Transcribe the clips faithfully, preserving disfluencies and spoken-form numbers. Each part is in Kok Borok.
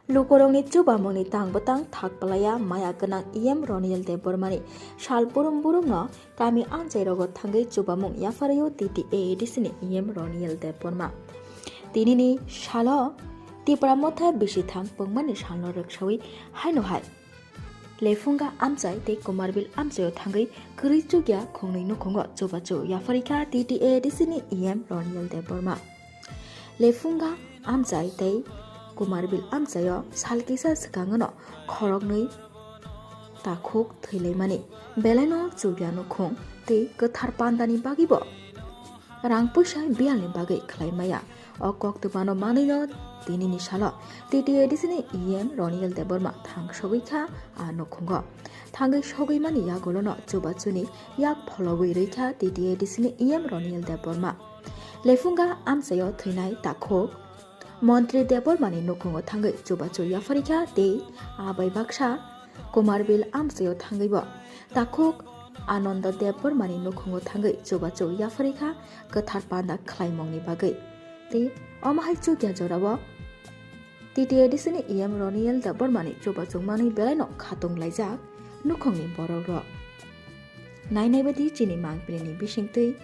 Lukurokni chubamungni tang bwtang thak pwlaiya maya gwnang E M Roniel Debbarmani sal burum burumno kami amchairogo thangwi chubamung yapharwi o T T A A D C ni E M Roniel Debbarma. Tinini salo Tipra Motha bisitham pungmani salno rwksawi haino hai Lephunga amchai tei Kumarbil amchaio thangwi kwrwi chukya khongnwi nukhungo chubachu yapharwi kha T T A A D C ni E M Roniel Debbarma. Lephunga amchai tei Kumarbil amchaio sal kisa swkangno khoroknwi takhuk thwilaimani belaino chukya nukhung tei kwthar pandani bagwibo rang puisa biyalni bagwi khlai maya. O koktwmano manwino tinini salo T T A A D C ni E M Roniel Debbarma thang sogwi kha a nukhungo. Thangwi sogwi mani yagulono chubachuni yak phologwi rwi kha T T A A D C ni E M Roniel Debbarma. Lephunga amchaio thwinai takhuk Montri Debbarmani nukhungo thangwi chubachu yapharwi kha tei a bai baksa Kumarbil amchaio thangwibo takhuk Ananda Debbarmani nukhungo thangwi chubachu yapharwi kha kwthar panda khlaimungni bagwi. Tei omo hai chukya jorao T T A A D C ni E M Roniel Debbarmani chubachu manwi belaino khatung laijak nukhungni borokrok. Nainai baidi chini mangpilini bisingtwi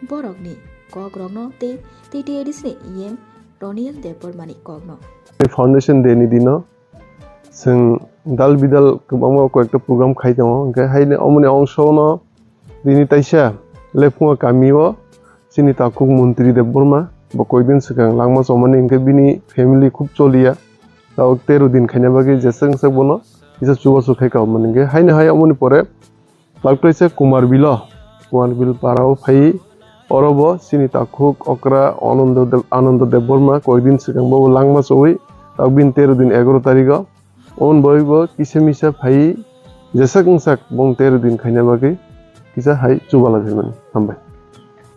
borokni kokrokno tei T T A A D C ni E M Roniel Debbarmani kokno. Foundation Day ni dino chwng dal bidal kwbangma koyekta program khai tongo, hwnkhe haino omoni ongsono dini taisa Lephunga kamio chini takhuk Montri Debbarma bo koyekdin swkang langma chomani, hwnkhe bini family khub choliya, tabuk tero din khaina bagwi jeswk swk bono kisa chubachu khai kaham mani, hwnkhe haino hai omoni pore Tabuk kaisa Kumarbil o, Kumarbil para o phai, oro bo chini takhuk okra Ananda Deb-, Ananda Debbarma koyekdin swkang bo langma chowui, tabuk bini tero din egaro tarik o, oboni bagwi bo kisa misa phai, jeswk wngsak bong tero din khaina bagwi kisa hai chubalai phaimani. Hambai.